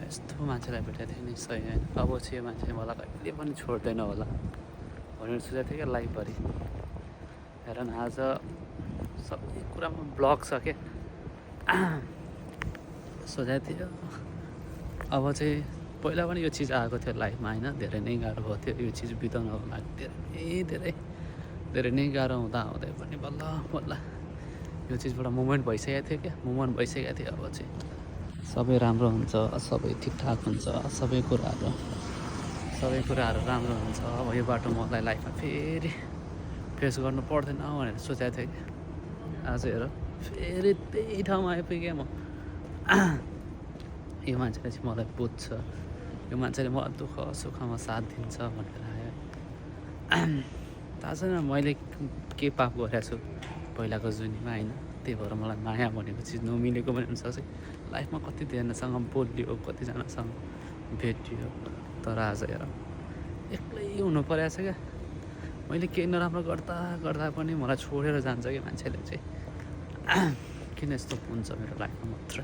यस्तो मान्छेलाई भेटेको थिएँ नि सही होइन। अब चाहिँ यो मान्छे मलाई कहिले पनि छोड्दैन होला भनेर सोचेको थिएँ क्या लाइफभरि। हेर न आज सबै कुरामा ब्लक छ क्या। सोचेको थियो अब चाहिँ पहिला पनि यो चिज आएको थियो लाइफमा होइन, धेरै नै गाह्रो भएको थियो यो चिज बिताउनको लागि। धेरै नै गाह्रो हुँदा हुँदै पनि बल्ल बल्ल यो चिजबाट मुभमेन्ट भइसकेको थियो क्या, मुभमेन्ट भइसकेको थियो। अब चाहिँ सबै राम्रो हुन्छ, सबै ठिकठाक हुन्छ, सबै कुराहरू राम्रो हुन्छ। अब यो बाटो मलाई लाइफमा फेरि फेस गर्नु पर्दैन भनेर सोचेको थिएँ कि आज हेर फेरि त्यही ठाउँमा आइपुगेँ म। यो मान्छेले चाहिँ मलाई बुझ्छ, यो मान्छेले मलाई दुःख सुखमा साथ दिन्छ भनेर आयो। थाहा छैन मैले के पाप गरेको छु पहिलाको जुनीमा होइन, त्यही भएर मलाई माया भनेको चिज नमिलेको पनि हुनसक्छ। लाइफमा कतिजनासँग बोलियो, कतिजनासँग भेटियो, तर आज हेर एक्लै हुनु परेको छ क्या। मैले केही नराम्रो गर्दा पनि मलाई छोडेर जान्छ कि मान्छेले चाहिँ। किन यस्तो हुन्छ मेरो लाइफमा मात्र।